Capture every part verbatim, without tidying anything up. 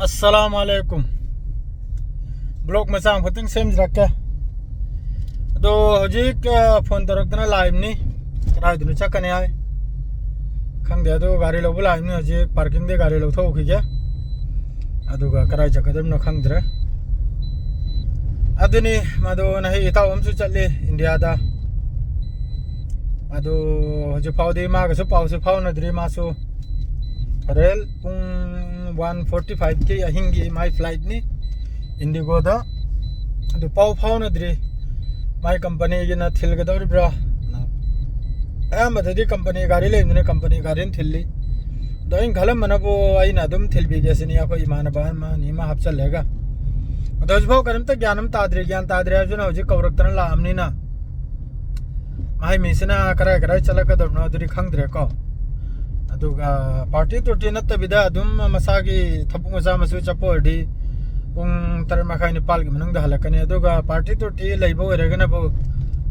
ꯑꯁꯂꯥꯃꯨ ꯑꯂꯩꯀꯨꯝ꯫ Block ꯃꯆꯥ ꯑꯃꯈꯛꯇꯪ ꯁꯦꯝꯖꯔꯛꯀꯦ꯫ ꯑꯗꯣ ꯍꯧꯖꯤꯛ, ꯑ, ꯐꯣꯟ ꯇꯧꯔꯛꯇꯅ ꯂꯥꯛꯏꯕꯅꯤ, ꯀꯗꯥꯏꯗꯅꯣ ꯆꯠꯀꯅꯤ ꯍꯥꯏ꯫ ꯈꯪꯗꯦ, ꯑꯗꯨ ꯒꯥꯔꯤ ꯂꯧꯕ ꯂꯥꯛꯏꯕꯅꯤ꯫ ꯍꯧꯖꯤꯛ ꯄꯥꯔꯀꯤꯡꯗ ꯒꯥꯔꯤ ꯂꯧꯊꯣꯛꯈꯤꯒꯦ, ꯑꯗꯨꯒ ꯀꯗꯥꯏ ꯆꯠꯀꯗꯕꯅꯣ ꯈꯪꯗ꯭ꯔꯦ꯫ ꯑꯗꯨꯅꯤ, ꯃꯗꯨ ꯅꯍꯩ ꯏꯇꯥꯎ ꯑꯃꯁꯨ ꯆꯠꯂꯤ ꯏꯟꯗꯤꯌꯥꯗ꯫ ꯑꯗꯨ ꯍꯧꯖꯤꯛ ꯐꯥꯎꯗꯤ ꯃꯥꯒꯁꯨ ꯄꯥꯎꯁꯨ ꯐꯥꯎꯅꯗ꯭ꯔꯤ꯫ ꯃꯥꯁꯨ ꯍꯣꯔꯦꯟ ꯄꯨꯡ ꯋꯥꯟ ꯐꯣꯔꯇꯤ ꯐꯥꯏꯚꯀꯤ ꯑꯍꯤꯡꯒꯤ ꯃꯥꯏ ꯐ꯭ꯂꯥꯏꯠꯅꯤ ꯏꯟꯗꯤꯒꯣꯗ꯫ ꯑꯗꯨ ꯄꯥꯎ ꯐꯥꯎꯅꯗ꯭ꯔꯤ, ꯃꯥꯏ ꯀꯝꯄꯅꯤꯒꯤꯅ ꯊꯤꯜꯒꯗꯧꯔꯤꯕ꯭ꯔꯥ꯫ ꯑꯌꯥꯝꯕꯗꯗꯤ ꯀꯝꯄꯅꯤ ꯒꯥꯔꯤ ꯂꯩꯕꯅꯤꯅ ꯀꯝꯄꯅꯤ ꯒꯥꯔꯤꯅ ꯊꯤꯜꯂꯤ꯫ ꯑꯗꯣ ꯑꯩꯅ ꯈꯜꯂꯝꯕꯅꯕꯨ ꯑꯩꯅ ꯑꯗꯨꯝ ꯊꯤꯜꯕꯤꯒꯦ ꯁꯤꯅꯤ, ꯑꯩꯈꯣꯏ ꯏꯃꯥꯟꯅꯕ ꯑꯃ ꯑꯅꯤ ꯑꯃ ꯍꯥꯞꯆꯜꯂꯒ꯫ ꯑꯗꯣ ꯍꯧꯖꯤꯛꯐꯥꯎ ꯀꯔꯤꯝꯇ ꯒ꯭ꯌꯥꯟ ꯑꯃ ꯇꯥꯗ꯭ꯔꯤ꯫ ꯒ꯭ꯌꯥꯟ ꯇꯥꯗ꯭ꯔꯤ ꯍꯥꯏꯕꯁꯤꯅ ꯍꯧꯖꯤꯛ ꯀꯧꯔꯛꯇꯅ ꯂꯥꯛꯑꯕꯅꯤꯅ ꯃꯍꯩ ꯃꯤꯁꯤꯅ ꯀꯔꯥꯏ ꯀꯔꯥꯏ ꯆꯠꯂꯛꯀꯗꯕꯅꯣ ꯑꯗꯨꯗꯤ ꯈꯪꯗ꯭ꯔꯦꯀꯣ꯫ ꯑꯗꯨꯒ ꯄꯥꯔꯇꯤ ꯇꯨꯔꯇꯤ ꯅꯠꯇꯕꯤꯗ ꯑꯗꯨꯝ ꯃꯁꯥꯒꯤ ꯊꯕꯛ ꯃꯆꯥ ꯃꯁꯨ ꯆꯠꯄ ꯑꯣꯏꯔꯗꯤ ꯄꯨꯡ ꯇꯔꯦꯠ ꯃꯈꯥꯏ ꯅꯤꯄꯥꯜꯒꯤ ꯃꯅꯨꯡꯗ ꯍꯜꯂꯛꯀꯅꯤ꯫ ꯑꯗꯨꯒ ꯄꯥꯔꯇꯤ ꯇꯨꯔꯇꯤ ꯂꯩꯕ ꯑꯣꯏꯔꯒꯅꯕꯨ,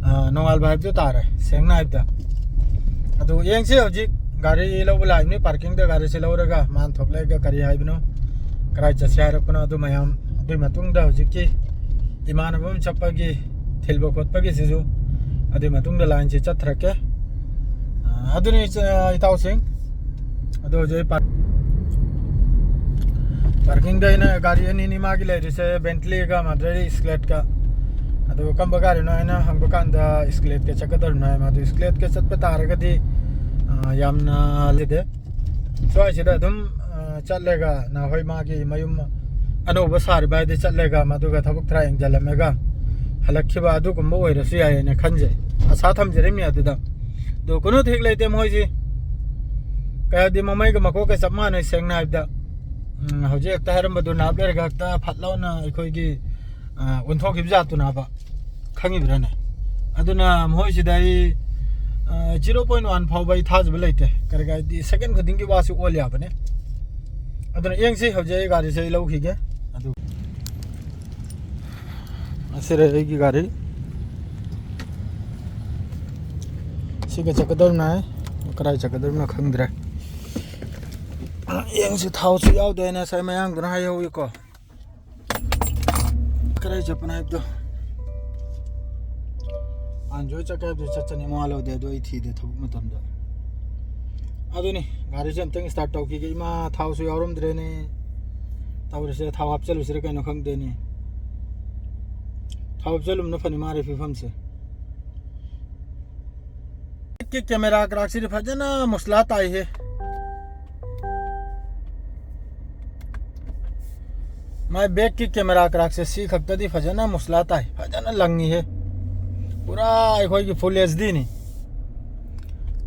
ꯑ, ꯅꯣꯡꯉꯥꯟꯕ ꯍꯥꯏꯕꯗꯨ ꯇꯥꯔꯦ, ꯁꯦꯡꯅ ꯍꯥꯏꯕꯗ꯫ ꯑꯗꯨ ꯌꯦꯡꯁꯤ, ꯍꯧꯖꯤꯛ ꯒꯥꯔꯤ ꯂꯧꯕ ꯂꯥꯛꯏꯕꯅꯤ, ꯄꯥꯔꯀꯤꯡꯗ ꯒꯥꯔꯤꯁꯤ ꯂꯧꯔꯒ ꯃꯥꯅ ꯊꯣꯛꯂꯛꯑꯒ ꯀꯔꯤ ꯍꯥꯏꯕꯅꯣ, ꯀꯗꯥꯏ ꯆꯠꯁꯤ ꯍꯥꯏꯔꯛꯄꯅꯣ, ꯑꯗꯨ ꯃꯌꯥꯝ꯫ ꯑꯗꯨꯒꯤ ꯃꯇꯨꯡꯗ ꯍꯧꯖꯤꯛꯀꯤ ꯏꯃꯥꯟꯅꯕ ꯑꯃ ꯆꯠꯄꯒꯤ ꯊꯤꯜꯕ ꯈꯣꯠꯄꯒꯤꯁꯤꯁꯨ ꯑꯗꯨꯒꯤ ꯃꯇꯨꯡꯗ ꯂꯥꯏꯟꯁꯤ ꯆꯠꯊꯔꯛꯀꯦ꯫ ꯑ, ꯑꯗꯨꯅꯤ, ꯏꯆꯦ, ꯏꯇꯥꯎꯁꯤꯡ꯫ ꯑꯗꯣ ꯍꯧꯖꯤꯛ ꯑꯩ ꯄꯥꯔ-, ꯄꯥꯔꯀꯤꯡꯗ ꯑꯩꯅ ꯒꯥꯔꯤ ꯑꯅꯤꯅꯤ ꯃꯥꯒꯤ ꯂꯩꯔꯤꯁꯦ, ꯕꯦꯟꯇ꯭ꯂꯤꯒ ꯃꯥꯗ꯭ꯔꯦꯔꯤ ꯏꯁꯀ꯭ꯂꯦꯠꯀ꯫ ꯑꯗꯨ ꯀꯝꯕ ꯒꯥꯔꯤꯅꯣ ꯍꯥꯏꯅ ꯍꯪꯕ ꯀꯥꯟꯗ ꯏꯁꯀ꯭ꯂꯦꯠꯀ ꯆꯠꯀꯗꯧꯔꯤꯅꯣ ꯍꯥꯏ꯫ ꯃꯥꯗꯨ ꯏꯁꯀ꯭ꯂꯦꯠꯀ ꯆꯠꯄ ꯇꯥꯔꯒꯗꯤ, ꯑ, ꯌꯥꯝꯅ ꯂꯤꯗꯦ꯫ ꯁ꯭ꯋꯥꯏꯁꯤꯗ ꯑꯗꯨꯝ, ꯑ, ꯆꯠꯂꯒ ꯅꯍꯥꯟꯋꯥꯏ ꯃꯥꯒꯤ ꯃꯌꯨꯝ ꯑꯅꯧꯕ ꯁꯥꯔꯤꯕ ꯍꯥꯏꯗꯤ ꯆꯠꯂꯒ ꯃꯗꯨꯒ ꯊꯕꯛ ꯊꯔꯥ ꯌꯦꯡꯁꯤꯜꯂꯝꯃꯒ ꯍꯜꯂꯛꯈꯤꯕ ꯑꯗꯨꯒꯨꯝꯕ ꯑꯣꯏꯔꯁꯨ ꯌꯥꯏ ꯍꯥꯏꯅ ꯈꯟꯖꯩ, ꯑꯁꯥ ꯊꯝꯖꯔꯤꯃꯤ ꯑꯗꯨꯗ꯫ ꯑꯗꯣ ꯀꯩꯅꯣ ꯊꯦꯛ ꯂꯩꯇꯦ ꯃꯣꯏꯁꯤ, ꯀꯩ ꯍꯥꯏꯗꯤ ꯃꯃꯩꯒ ꯃꯀꯣꯛꯀ ꯆꯞ ꯃꯥꯟꯅꯩ, ꯁꯦꯡꯅ ꯍꯥꯏꯕꯗ꯫ ꯎꯝ, ꯍꯧꯖꯤꯛ ꯍꯦꯛꯇ ꯍꯥꯏꯔꯝꯕꯗꯨ ꯅꯥꯞ ꯂꯩꯔꯒ ꯍꯦꯛꯇ ꯐꯠ ꯂꯥꯎꯅ ꯑꯩꯈꯣꯏꯒꯤ, ꯑ, ꯑꯣꯟꯊꯣꯛꯈꯤꯕ ꯖꯥꯠꯇꯨꯅꯦꯕ꯫ ꯈꯪꯉꯤꯕ꯭ꯔꯥꯅꯦ? ꯑꯗꯨꯅ ꯃꯈꯣꯏꯁꯤꯗ ꯑꯩ, ꯑ, ꯖꯤꯔꯣ ꯄꯣꯏꯟ ꯋꯥꯟ ꯐꯥꯎꯕ ꯑꯩ ꯊꯥꯖꯕ ꯂꯩꯇꯦ꯫ ꯀꯔꯤ ꯍꯥꯏꯗꯤ ꯁꯦꯀꯦꯟ ꯈꯨꯗꯤꯡꯒꯤ ꯋꯥꯁꯨ ꯑꯣꯜ ꯌꯥꯕꯅꯦ꯫ ꯑꯗꯨꯅ ꯌꯦꯡꯁꯤ, ꯍꯧꯖꯤꯛ ꯑꯩ ꯒꯥꯔꯤꯁꯦ ꯑꯩ ꯂꯧꯈꯤꯒꯦ꯫ ꯑꯗꯨ ꯑꯁꯤꯔꯦ ꯑꯩꯒꯤ ꯒꯥꯔꯤ꯫ ꯁꯤꯒ ꯆꯠꯀꯗꯧꯔꯤꯅꯦ꯫ ꯀꯗꯥꯏ ꯆꯠꯀꯗꯧꯔꯤꯅꯣ ꯈꯪꯗ꯭ꯔꯦ꯫ ꯌꯦꯡꯁꯤ, ꯊꯥꯎꯁꯨ ꯌꯥꯎꯗꯦ ꯍꯥꯏꯅ ꯉꯁꯥꯏ ꯃꯌꯥꯡꯗꯨꯅ ꯍꯥꯏꯍꯧꯋꯤꯀꯣ꯫ ꯀꯗꯥꯏ ꯆꯠꯄꯅꯣ ꯍꯥꯏꯕꯗꯣ꯫ ꯑꯟꯖꯣꯏ ꯆꯠꯀꯦ ꯍꯥꯏꯕꯗꯨ ꯆꯠꯆꯅꯤ, ꯃꯋꯥ ꯂꯧꯗꯦ꯫ ꯑꯗꯨ ꯑꯩ ꯊꯤꯗꯦ ꯊꯕꯛ ꯃꯇꯝꯗ꯫ ꯑꯗꯨꯅꯤ, ꯒꯥꯔꯤꯁꯦ ꯑꯝꯇꯪ start ꯇꯧꯈꯤꯒꯦ꯫ ꯏꯃꯥ ꯊꯥꯎꯁꯨ ꯌꯥꯎꯔꯝꯗ꯭ꯔꯦꯅꯦ꯫ ꯇꯧꯔꯤꯁꯦ, ꯊꯥꯎ ꯍꯥꯞꯆꯜꯂꯨꯁꯤꯔ ꯀꯩꯅꯣ ꯈꯪꯗꯦꯅꯦ꯫ ꯊꯥꯎ ꯍꯥꯞꯆꯜꯂꯨꯝꯅ ꯐꯅꯤ ꯃꯥꯔꯦ ꯐꯤꯕꯝꯁꯦ꯫ ꯀꯤ ꯀꯦꯃꯦꯔꯥ ꯀ꯭ꯔꯥꯛꯁꯤꯗꯤ ꯐꯖꯅ ꯃꯨꯁꯂꯥ ꯇꯥꯏꯍꯦ꯫ ꯃꯥꯏ ꯕꯦꯛꯀꯤ ꯀꯦꯃꯦꯔꯥ ꯀ꯭ꯔꯥꯛꯁꯦ ꯁꯤ ꯈꯛꯇꯗꯤ ꯐꯖꯅ ꯃꯨꯁꯂꯥ ꯇꯥꯏ, ꯐꯖꯅ ꯂꯪꯉꯤꯍꯦ꯫ ꯄꯨꯔꯥ ꯑꯩꯈꯣꯏꯒꯤ full H Dꯅꯤ꯫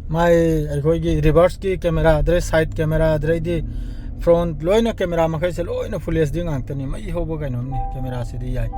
ꯃꯥꯏ ꯑꯩꯈꯣꯏꯒꯤ reverseꯀꯤ ꯀꯦꯃꯦꯔꯥ, ꯑꯗꯩ side ꯀꯦꯃꯦꯔꯥ, ꯑꯗꯩꯗꯤ front ꯂꯣꯏꯅ ꯀꯦꯃꯦꯔꯥ ꯃꯈꯩꯁꯦ ꯂꯣꯏꯅ full H D ꯉꯥꯛꯇꯅꯤ꯫ ꯃꯩ ꯍꯧꯕ ꯀꯩꯅꯣꯝꯅꯤ ꯀꯦꯃꯦꯔꯥꯁꯤꯗꯤ, ꯌꯥꯏ꯫